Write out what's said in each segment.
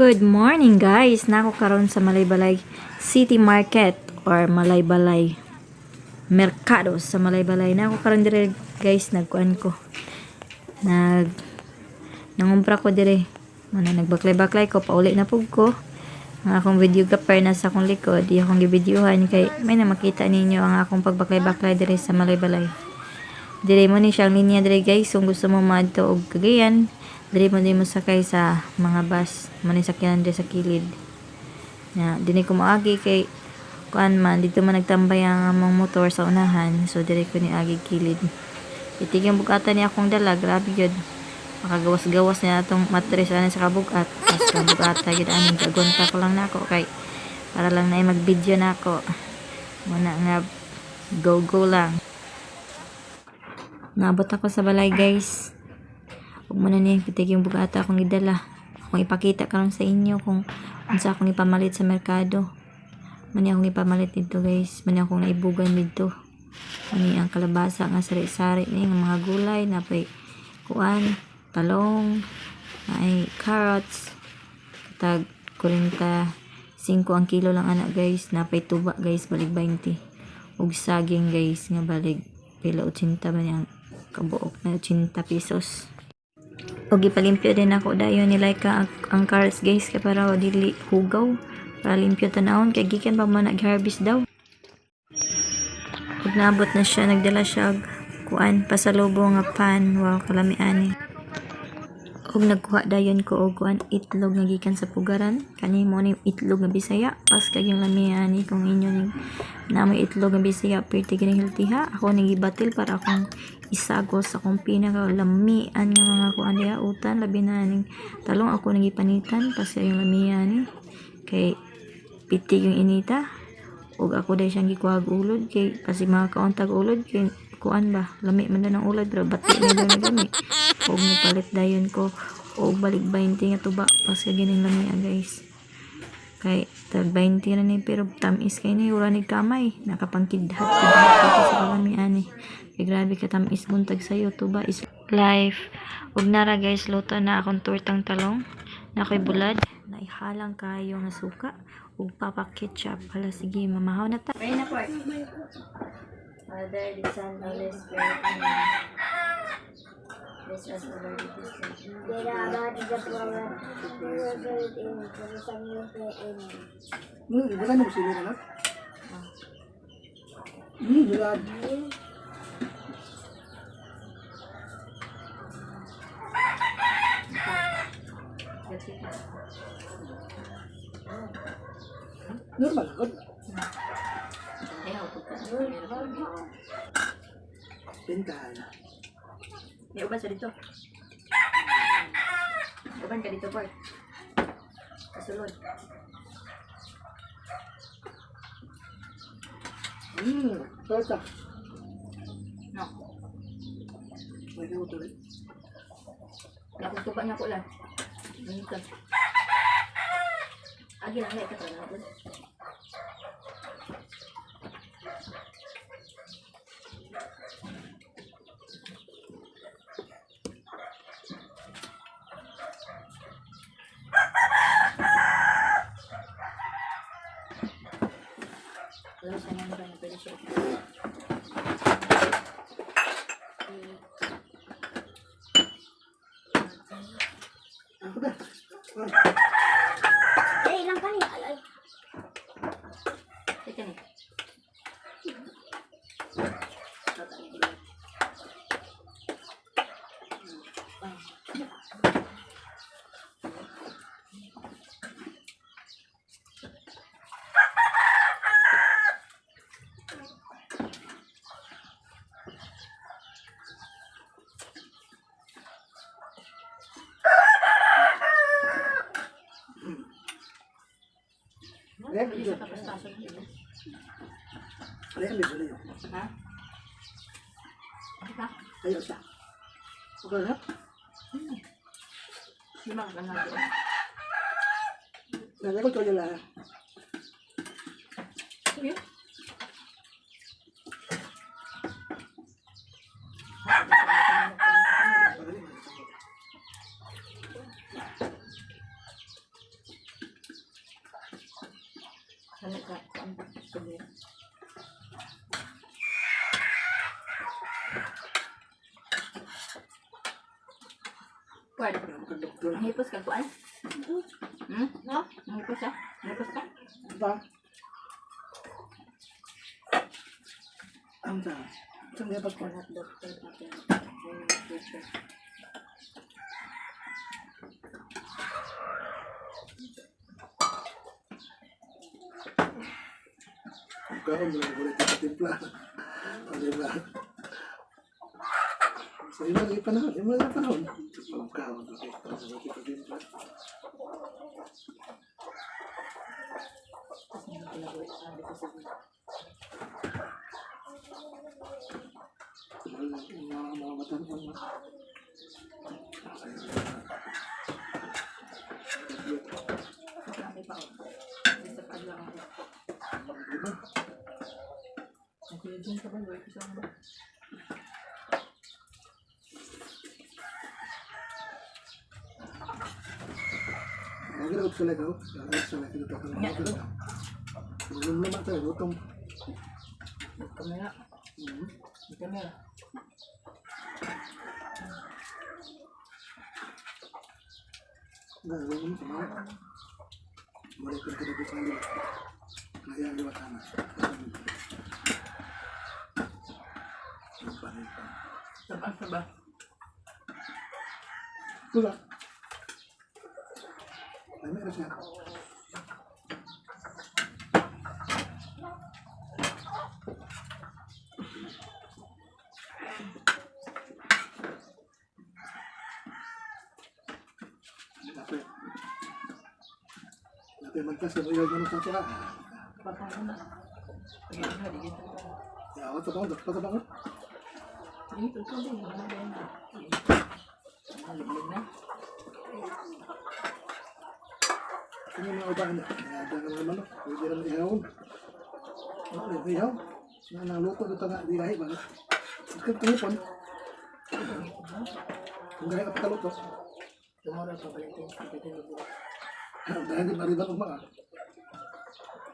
Good morning, guys! Nako karon sa Malaybalay City Market or Malaybalay Mercado sa Malaybalay. Nako karon dire, guys, nagkuan ko. Nangumpra ko dire. Mana nagbaklay-baklay ko, pauli na pug ko. Ang akong videographer nasa akong likod, di akong givideohan kay may na makita ninyo ang akong pagbaklay-baklay dire sa Malaybalay. Dire mo ni siyang linya dire, guys, kung gusto mo maadto og Cagayan, dire mo din mo sakay sa mga bus. Mo ni sakyanan dire sa kilid. Na dinhi ko moagi kay kuan man dito man nagtambay ang among motor sa unahan, so dire ko ni agi kilid. Itig ang bugatan ni akong dala, grabe gyud. Makagawas-gawas niya atong matres ani sa kabugat. Mas kabugata gyud ani, kagunta ko lang nako kay para lang na mag-video nako. Muna nga go go lang. Naabot ako sa balay, guys. Ug muna ni pitig yung bugata akong gidala. Akong ipakita karon sa inyo kung unsa akong ipamalit sa merkado. Mani akong ipamalit dito, guys. Mani akong naibugan dito. Mani ang kalabasa nga sari-sari ni nga mga gulay napay kuan, talong, ay carrots. Tag 45 ang kilo lang ana, guys. Napay tuba, guys, balig 20. Ug saging, guys, nga balig pila, 80 ba niyang kabuok na 80 pesos. Og ipalimpyo din ako dayon ni Laika ang carrots, guys, kay para dili hugaw. Para limpyo tanawon kay gikan pa man nag-harvest daw. Ug naabot na siya, nagdala siya og kuan, pasalubong nga pan. Wow, kalami ani. Ug nagkuha dayon ko og kuan, itlog nga gikan sa pugaran. Kani mo ni itlog nga Bisaya. Pas kay yung lami ani. Kung inyo ning namoy itlog nga Bisaya, perti kining healthy ha. Ako ning gibatil para akong isagos sa akong pinaka lamian nga mga kuan diha, utan, labi na ning talong ako ning gipanitan. Pas yung lami ani kay pitig yung inita. Ug ako dahil siyang gikuha og ulod kay kasi mga kauntag ulod kay kuan ba, lami man daw ng ulod pero bati na daw na gami. Ug nagpalit dayon ko og balik 20 nga tuba. Pas gining lami, guys, kay tag 20 na ni pero tamis kay ni, wala ni kamay nakapangkidhat kidhat dito sa kalami ani kay grabe ka tamis. Buntag sayo, tuba is life. Ug nara, guys, luto na akong tortang talong na ako'y bulad naihalang kayo nga suka ug papa ketchup. Hala, sige, mamahaw na ta. Pray na po. Father, the Son, Holy Spirit. Amen. Bless us, O Lord, with this day. Wala na sila na. Wala. Normal good. Ayaw, pagka. Bentahan. May uban sa dito. Uban ka dito, boy. Kasulod. Torta. No. May ko tuloy. Nakutuba na ko lang. Ano ka? Agi lang na ito na. Wala siya nang ba pwede siya. Ako ba? Ay, ilang kani? Ay, ay. Teka ni. Ayan, Pwede siya kapastaso. Ayan, medyo na yun. Ha? Ka? Ayaw siya. Okay na? Lima ka na doon. Nalagay ko tuloy lang. Sige. Ano ka? Kuan pa. Sabi. Kuan. Doktor. Ang hipos ka kuan? Hmm? No? Ang hipos ka? Ang hipos ka? Ba? Ang sa. Sa mga pas ko. Doctor pa. Karon mo lang ulit sa timpla. Ang diba? Sa imo di panahon, imo di panahon. Ang kaon okay. Sa timpla. Mga matan ko na. Kami pa. Basta pa lang ako. Diba? Ang kuya dyan ka ba? Work sa ba? Magiging sila ko. Magiging sila ko dito. Belum lama tayo, gutom. Kamera. Kamera. Nah, belum sama. Boleh kerja di sana. Kaya lewat sana. Sabang sa ba? Wala. May meron siya. Napay. Napay magtas sa mga ganun sa tura. Baka na. Pag-iiba, di gito. Ya, ako tabang, dapat tabang. Dito, ito din. Ano ba yan? Maliglig na. Kanya mga ubahan na. Nagada ka mga manok. Pwede naman ihawon. Ano, ihaw. Na naluto dito nga, di gahi ba? Sakit tingipon. Kung gahi ka pagkaluto. Tomorrow pa Valentine's Day, pwede na bukas. Dahil di mariban og mga.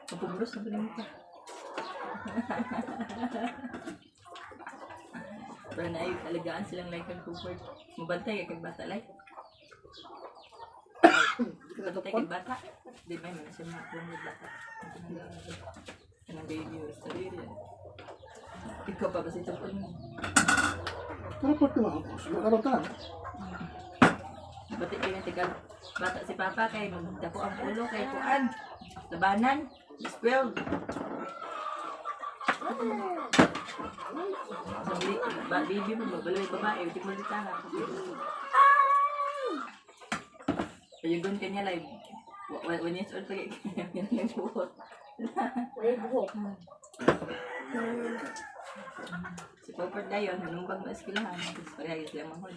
Mapuburos na ba ka? Pero na alagaan silang like and comfort. Mabantay ka kag bata like. Di ka Bantay natapon. kag bata. Di ba man siya mga kulong bata. Kanang baby or sarili. Ikaw pa ba sa itong mo? Pero pag tumaho, sulo ka ta. Bati kay nga tigal. Bata si Papa kay magdako ang ulo kay kuan. Labanan. 12. Sabi, ba, baby mo, babaloy babae, hindi mo litahan. Ayun ka niya live. 1 years old pa kaya kanya yung buhok. Wala buhok. Si Popper dayon, hanumbag mo eskilahan. Tapos pareha sila manghod.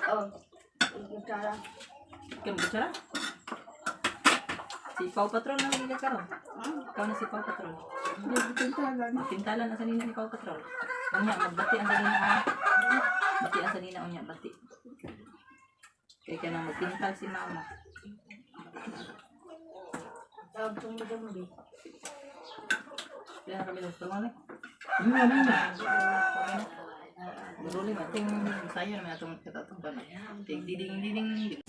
Oh. Kutsara. Ikaw mo siya? Si Pau Patrol na hindi karon. Ikaw na si Pau Patrol. Hindi, pintalan. Pintalan ang sanina ni Pau Patrol. Unya, magbati ang sanina ha. Bati ang sanina, unya, bati. Kaya ka nang magpintal si mama. Tawag itong madamali. Kaya na kami ng tulong eh. Ano ano na? Maruli na itong sayo naman itong katatong pa na. Ding, ding, ding, ding.